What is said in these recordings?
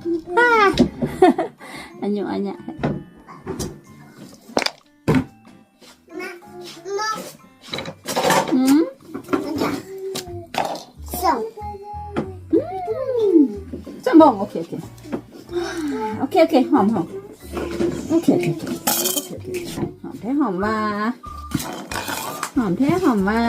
ອາຍຸອາຍະ. ອືມ ສອງ ອືມ ສອງໂມງ. ໂອເຄ ໂອເຄ ໂອເຄ ໂອເຄ ຫອມ ຫອມ. ໂອເຄ ໂອເຄ ໂອເຄ ໂອເຄ ຫອມແທ້ຫອມວ່າ ຫອມແທ້ຫອມວ່າ.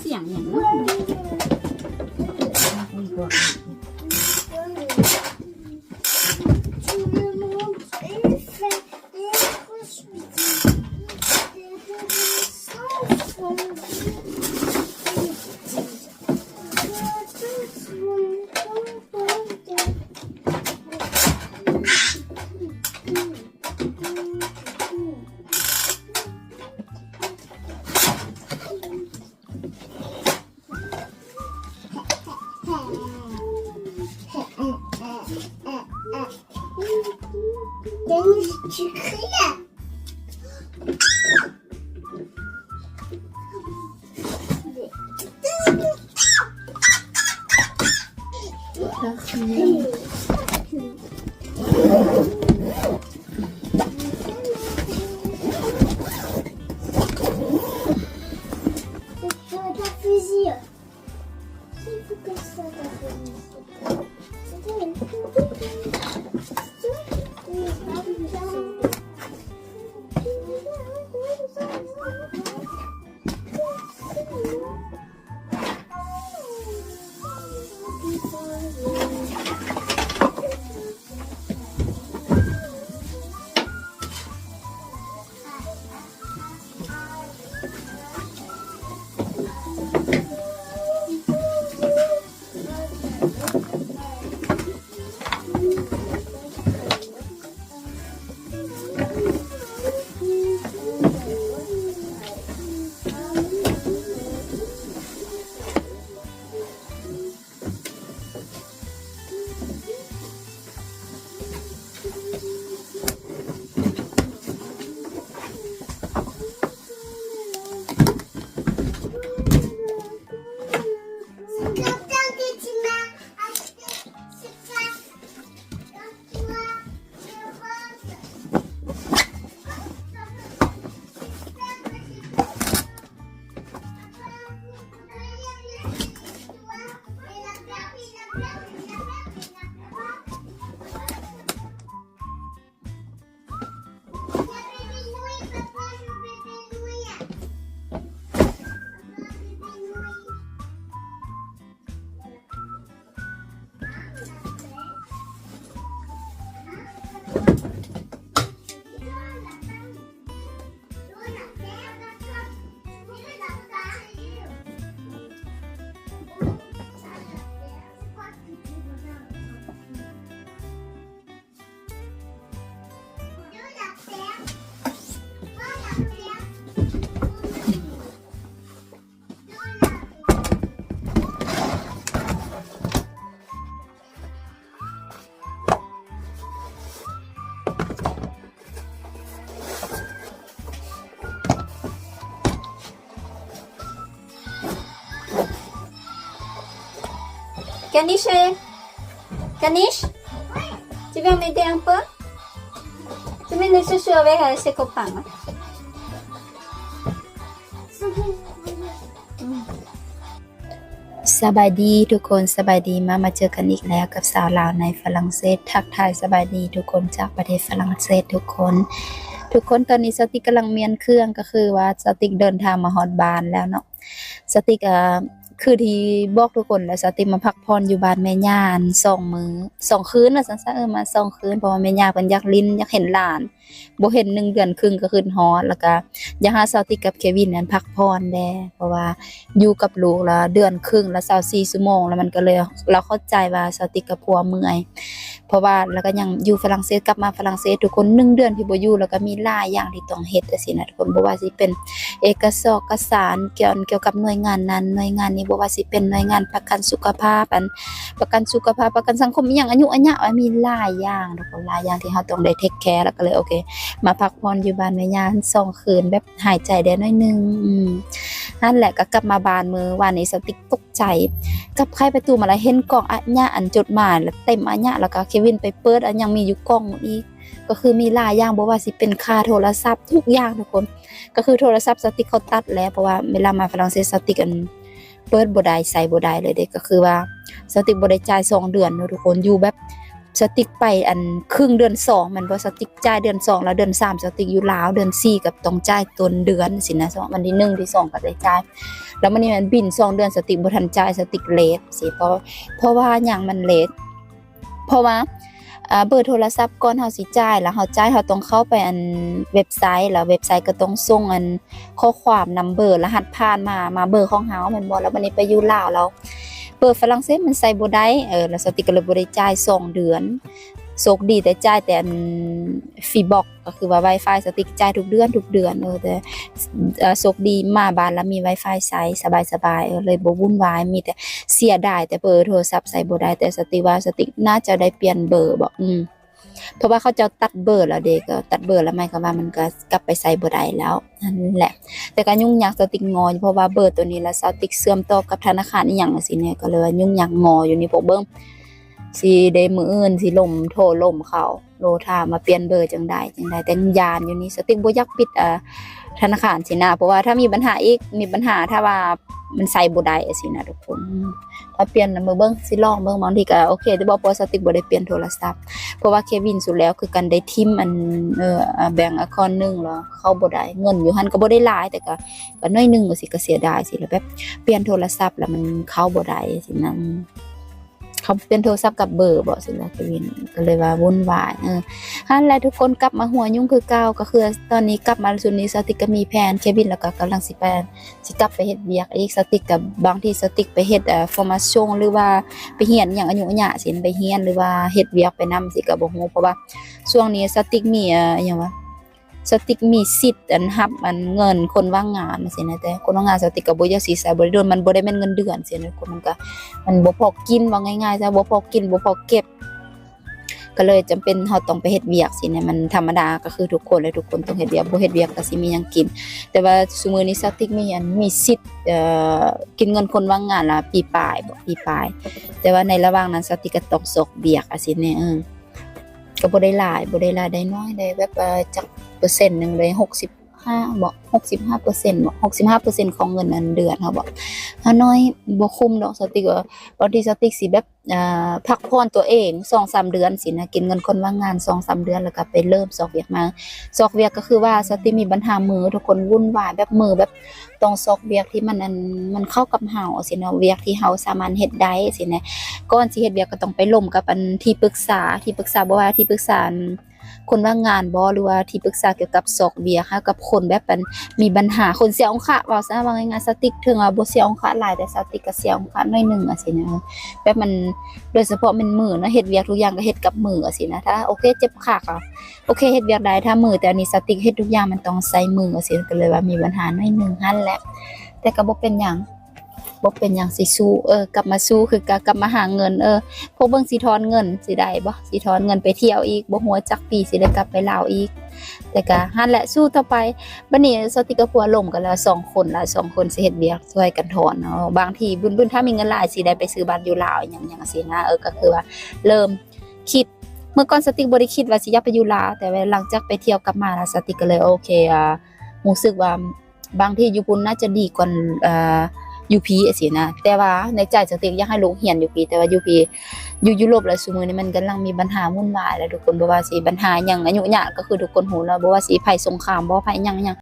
ສຽງຫຍັງເນາະ? Kanish, eh? Kanish, tu veux m'aider un peu? Mets le chouchou avec, heu, ses copains, hein. ສະບາຍດີທຸກຄົນ, ສະບາຍດີ, ມາ ມາເຈີກັນອີກແລ້ວກັບສາວລາວໃນຝຣັ່ງເສດ. ທັກທາຍສະບາຍດີທຸກຄົນຈາກປະເທດຝຣັ່ງເສດທຸກຄົນ. ທຸກຄົນ, ຕອນນີ້ສາວຕິກກຳລັງມ້ຽນເຄື່ອງ, ກໍຄືວ່າສາວຕິກເດີນທາງມາຮອດບ້ານແລ້ວເນາະ. ສາວຕິກ ເອີ ຄືທີ່ບອກທຸກຄົນແຫຼະ, ສາວຕິກມາພັກຜ່ອນຢູ່ບ້ານແມ່ຍ່າສອງມື້ ສອງຄືນວ່າຊັ້ນຊະ, ເອີ ມາສອງຄືນ, ເພາະວ່າແມ່ຍ່າເພິ່ນຢາກຫຼິ້ນ ຢາກເຫັນຫຼານ, ບໍ່ເຫັນໜຶ່ງເດືອນຄຶ່ງກໍຄຶດຮອດ, ແລ້ວກໍຢາກໃຫ້ສາວຕິກກັບເຄວິນນັ້ນພັກຜ່ອນແດ່, ເພາະວ່າຢູ່ກັບລູກລະເດືອນຄຶ່ງລະຊາວສີ່ຊົ່ວໂມງ, ລະມັນກໍເລີຍ ລາວເຂົ້າໃຈວ່າສາວຕິກກັບຜົວເມື່ອຍ. ເພາະວ່າລະກະຍັງຢູ່ຝຣັ່ງເສດ, ກັບມາຝຣັ່ງເສດ ທຸກຄົນ ໜຶ່ງເດືອນທີ່ບໍ່ຢູ່ ລະກະມີຫຼາຍຢ່າງທີ່ຕ້ອງເຮັດຈັ່ງຊີ້ນະທຸກຄົນ, ບໍ່ວ່າຊິເປັນເອກະສອກກະສານກ່ຽວ ກ່ຽວກັບໜ່ວຍງານນັ້ນໜ່ວຍງານນີ້, ບໍ່ວ່າຊິເປັນໜ່ວຍງານປະກັນສຸຂະພາບ ອັນປະກັນສຸຂະພາບ ປະກັນສັງຄົມ ອີ່ຫຍັງ ອາຍຸອາຍະ ມີຫຼາຍຢ່າງທຸກຄົນ, ຫຼາຍຢ່າງທີ່ເຮົາຕ້ອງໄດ້ເທກແຄ, ລະກະເລີຍໂອເຄ ມາພັກຜ່ອນຢູ່ບ້ານແມ່ຍ່າສອງຄືນ ແບບຫາຍໃຈໄດ້ໜ້ອຍໜຶ່ງ. ອືມ ຫັ້ນແຫຼະ ກະກັບມາບ້ານມື້ວານນີ້ ສາວຕິກຕົກ ໃຈ ກັບໄຂປະຕູມາລະເຫັນກອງອາຍະ ອັນຈົດໝາຍລະເຕັມອາຍະ, ລະກະເຄວິນໄປເປີດ ອັນຍັງມີຢູ່ກອງໜຶ່ງອີກ, ກໍຄືມີຫຼາຍຢ່າງ, ບໍ່ວ່າຊິເປັນຄ່າໂທລະສັບ ທຸກຢ່າງທຸກຄົນ. ກໍຄືໂທລະສັບສາວຕິກເຂົາຕັດແລ້ວ, ເພາະວ່າເວລາມາຝຣັ່ງເສດ ສາວຕິກ ອັນ ເປີດບໍ່ໄດ້ ໃຊ້ບໍ່ໄດ້ເລີຍເດ້. ກໍຄືວ່າສາວຕິກບໍ່ໄດ້ຈ່າຍສອງເດືອນເນາະທຸກຄົນ, ຢູ່ແບບ ສາວຕິກໄປອັນຄຶ່ງເດືອນສອງແມ່ນບໍ່, ສາວຕິກຈ່າຍເດືອນສອງ ແລ້ວເດືອນສາມສາວຕິກຢູ່ລາວ, ເດືອນສີ່ກໍຕ້ອງຈ່າຍຕົ້ນເດືອນຊີ້ນະ, ວັນທີໜຶ່ງ ທີສອງກໍໄດ້ຈ່າຍ. ແລ້ວມື້ນີ້ແມ່ນບິນສອງເດືອນ ສາວຕິກບໍ່ທັນຈ່າຍ, ສາວຕິກເລດຊີ້, ເພາະ ເພາະວ່າຫຍັງມັນເລດ? ເພາະວ່າ ເອີ ເບີໂທລະສັບ ກ່ອນເຮົາຊິຈ່າຍ ແລ້ວເຮົາຈ່າຍ ເຮົາຕ້ອງເຂົ້າໄປອັນເວັບໄຊ, ແລ້ວເວັບໄຊກໍຕ້ອງສົ່ງອັນ ຂໍ້ຄວາມນຳເບີລະຫັດຜ່ານມາ ມາເບີຂອງເຮົາແມ່ນບໍ່? ແລ້ວບັດນີ້ໄປຢູ່ລາວແລ້ວ ເບີຝຣັ່ງເສດມັນໃຊ້ບໍ່ໄດ້, ເອີ ແລ້ວສາວຕິກກໍເລີຍບໍ່ໄດ້ຈ່າຍສອງເດືອນ. ໂຊກດີແຕ່ຈ່າຍແຕ່ອັນຟີບັອກ ກໍຄືວ່າວາຍຟາຍ ສາວຕິກຈ່າຍທຸກເດືອນ ທຸກເດືອນ, ເອີ ແຕ່ ເອີ ໂຊກດີມາບ້ານແລ້ວມີວາຍຟາຍໃຊ້ສະບາຍໆ, ເອີ ເລີຍບໍ່ວຸ່ນວາຍ, ມີແຕ່ເສຍດາຍແຕ່ເບີໂທລະສັບໃຊ້ບໍ່ໄດ້. ແຕ່ສາວຕິກວ່າສາວຕິກໜ້າຈະໄດ້ປ່ຽນເບີບໍ ອືມ ເພາະວ່າເຂົາເຈົ້າຕັດເບີແລ້ວເດ້, ກໍຕັດເບີແລ້ວ ໝາຍຄວາມວ່າມັນກໍກັບໄປໃຊ້ບໍ່ໄດ້ແລ້ວ ນັ້ນແຫຼະ. ແຕ່ກໍຫຍຸ້ງຍາກ ສາວຕິກງໍຢູ່ ເພາະວ່າເບີໂຕນີ້ລະ ສາວຕິກເຊື່ອມຕໍ່ກັບທະນາຄານອີ່ຫຍັງຈັ່ງຊີ້ແນ່, ກໍເລີຍວ່າຫຍຸ້ງຍາກ ງໍຢູ່ນີ້ພວກເບິ່ງ. ຊິໄດ້ມື້ອື່ນຊິລົມ ໂທລົມເຂົາ ໂລຖາມວ່າປ່ຽນເບີຈັ່ງໃດ ຈັ່ງໃດ, ແຕ່ຢ້ານຢູ່ນີ້ ສາວຕິກບໍ່ຢາກປິດ ເອີ ທະນາຄານຊີ້ນະ, ເພາະວ່າຖ້າມີບັນຫາອີກ ມີບັນຫາ ຖ້າວ່າມັນໃຊ້ບໍ່ໄດ້ຊີ້ນະທຸກຄົນ. ຖ້າປ່ຽນນຳເບິ່ງ ຊິລອງເບິ່ງ ບາງທີກໍໂອເຄ ແຕ່ບໍ່ ເພາະສາວຕິກບໍ່ໄດ້ປ່ຽນໂທລະສັບ, ເພາະວ່າເຄວິນສຸດແລ້ວຄືກັນ ໄດ້ຖິ້ມອັນ ເອີ ແບັງອາຄອນໜຶ່ງ ແລ້ວເຂົ້າບໍ່ໄດ້, ເງິນຢູ່ຫັ້ນກໍບໍ່ໄດ້ຫຼາຍ ແຕ່ກໍ ກໍໜ້ອຍໜຶ່ງຊີ້ ກໍເສຍດາຍຊີ້ ແລ້ວແບບປ່ຽນໂທລະສັບ ແລ້ວມັນເຂົ້າບໍ່ໄດ້ຊີ້ນະ. ເຂົາປ່ຽນໂທລະສັບກັບເບີບໍຊີ້ນະ ເຄວິນ ກໍເລີຍວ່າວຸ່ນວາຍ. ເອີ ຫັ້ນແຫຼະທຸກຄົນ, ກັບມາຫົວຫຍຸ້ງຄືເກົ່າ. ກໍຄືຕອນນີ້ກັບມາຊຸດນີ້ ສາວຕິກກໍມີແຜນ ເຄວິນ ແລ້ວກໍກຳລັງຊິໄປ ຊິກັບໄປເຮັດວຽກອີກ. ສາວຕິກກໍ ບາງທີສາວຕິກໄປເຮັດ ເອີ ຟໍມາຊົງ ຫຼືວ່າໄປຮຽນຫຍັງອາຍຸອາຍະຊີ້ນະ ໄປຮຽນ ຫຼືວ່າເຮັດວຽກໄປນຳຊີ້ກໍບໍ່ຮູ້, ເພາະວ່າຊ່ວງນີ້ສາວຕິກມີ ເອີ ອີຫຍັງວະ ສາວຕິກມີສິດອັນຮັບອັນເງິນຄົນວ່າງງານຊີ້ນະ, ແຕ່ຄົນວ່າງງານສາວຕິກກໍບໍ່ຢາກຊິໃຊ້ ບໍ່ໄດ້ໂດນ ມັນບໍ່ໄດ້ແມ່ນເງິນເດືອນຊີ້ນະ, ມັນກໍ ມັນບໍ່ພໍກິນ ເວົ້າງ່າຍໆຊະ ບໍ່ພໍກິນ ບໍ່ພໍເກັບ ກໍເລີຍຈຳເປັນເຮົາຕ້ອງໄປເຮັດວຽກຊີ້ນະ. ມັນທຳມະດາ ກໍຄືທຸກຄົນແຫຼະ ທຸກຄົນຕ້ອງເຮັດວຽກ, ບໍ່ເຮັດວຽກກໍຊິມີຫຍັງກິນ. ແຕ່ວ່າຊຸມື້ນີ້ສາວຕິກມີອັນ ມີສິດ ເອີ ກິນເງິນຄົນວ່າງງານລະປີປາຍບໍ ປີປາຍ, ແຕ່ວ່າໃນລະຫວ່າງນັ້ນສາວຕິກກໍຕ້ອງຊອກວຽກອາຊີບແດ່ ເອີ ກໍບໍ່ໄດ້ຫຼາຍ ບໍ່ໄດ້ຫຼາຍ ໄດ້ໜ້ອຍ ໄດ້ແບບວ່າຈັກເປີເຊັນໜຶ່ງ ໄດ້ຫົກສິບຫ້າບໍ ຫົກສິບຫ້າເປີເຊັນບໍ ຫົກສິບຫ້າເປີເຊັນຂອງເງິນເດືອນເຮົາບໍ ເຮົາໜ້ອຍ ບໍ່ຄຸ້ມດອກ. ສາວຕິກວ່າ ບາງທີສາວຕິກຊິແບບ ເອີ ພັກຜ່ອນຕົວເອງສອງສາມເດືອນຊີ້ນະ ກິນເງິນຄົນວ່າງງານສອງສາມເດືອນ ແລ້ວກໍໄປເລີ່ມຊອກວຽກໃໝ່. ຊອກວຽກກໍຄືວ່າສາວຕິກມີບັນຫາມື ທຸກຄົນວຸ່ນວາຍ ແບບມືແບບ ຕ້ອງຊອກວຽກທີ່ມັນ ອັນ ມັນເຂົ້າກັບເຮົາຊີ້ນະ ວຽກທີ່ເຮົາສາມາດເຮັດໄດ້ຊີ້ນະ. ກ່ອນຊິເຮັດວຽກກໍຕ້ອງໄປລົມກັບ ອັນ ທີ່ປຶກສາ ທີ່ປຶກສາ ບໍ່ວ່າທີ່ປຶກສາ ອັນ ຄົນວ່າງງານບໍ ຫຼືວ່າທີ່ປຶກສາກ່ຽວກັບຊອກວຽກໃຫ້ກັບຄົນແບບ ອັນ ມີບັນຫາ ຄົນເສຍອົງຄະ ເວົ້າຊະ ເວົ້າງ່າຍໆ ສາວຕິກເຖິງວ່າບໍ່ເສຍອົງຄະຫຼາຍ ແຕ່ສາວຕິກກໍເສຍອົງຄະໜ້ອຍໜຶ່ງອາຊີ້ນະ ແບບມັນ ໂດຍສະເພາະແມ່ນມືເນາະ ເຮັດວຽກທຸກຢ່າງກໍເຮັດກັບມືອາຊີ້ນະ. ຖ້າໂອເຄ ເຈັບຂາກໍ ໂອເຄ ເຮັດວຽກໄດ້ຖ້າມື, ແຕ່ອັນນີ້ສາວຕິກເຮັດທຸກຢ່າງມັນຕ້ອງໃຊ້ມື ຊີ້ ກໍເລີຍວ່າມີບັນຫາໜ້ອຍໜຶ່ງຫັ້ນແຫຼະ. ແຕ່ກໍບໍ່ເປັນຫຍັງ ບໍ່ເປັນຫຍັງ ຊິສູ້ ເອີ ກັບມາສູ້ຄືເກົ່າ ກັບມາຫາເງິນ ເອີ ພວກເບິ່ງຊິຖອນເງິນຊິໄດ້ບໍ່ ຊິຖອນເງິນໄປທ່ຽວອີກ ບໍ່ຮູ້ວ່າຈັກປີຊິໄດ້ກັບໄປລາວອີກ. ແຕ່ກໍຫັ້ນແຫຼະ ສູ້ຕໍ່ໄປ. ບັດນີ້ສາວຕິກກັບຜົວລົມກັນແລ້ວສອງຄົນລະ ສອງຄົນຊິເຮັດວຽກຊ່ວຍກັນຖອນເນາະ. ບາງທີບຸນໆ ຖ້າມີເງິນຫຼາຍຊິໄດ້ໄປຊື້ບ້ານຢູ່ລາວ ອີ່ຫຍັງຫຍັງຊີ້ນະ ເອີ ກໍຄືວ່າເລີ່ມ ຄິດ ມື້ກ່ອນສະຕິກບໍ່ໄດ້ຄິດວ່າຊິຢາກໄປຢູ່ລາວ, ແຕ່ວ່າຫຼັງຈາກໄປທ່ຽວກັບມາແລ້ວ ສະຕິກກໍເລີຍ ໂອເຄ ອ່າ ຮູ້ສຶກວ່າບາງທີຢູ່ພຸ້ນໜ້າຈະດີກວ່າ ເອີ ຢູ່ພີ້ ຊີ້ນະ. ແຕ່ວ່າໃນໃຈສະຕິກຢາກໃຫ້ລູກຮຽນຢູ່ພີ້, ແຕ່ວ່າຢູ່ພີ້ ຢູ່ຢູໂຣບແລ້ວ ຊຸມື້ນີ້ມັນກຳລັງມີບັນຫາວຸ່ນວາຍແລ້ວທຸກຄົນ, ບໍ່ວ່າຊິບັນຫາຫຍັງອາຍຸຍະ ກໍຄືທຸກຄົນຮູ້ແລ້ວ, ບໍ່ວ່າຊິໄພສົງຄາມບໍ່ ໄພຫຍັງຫຍັງ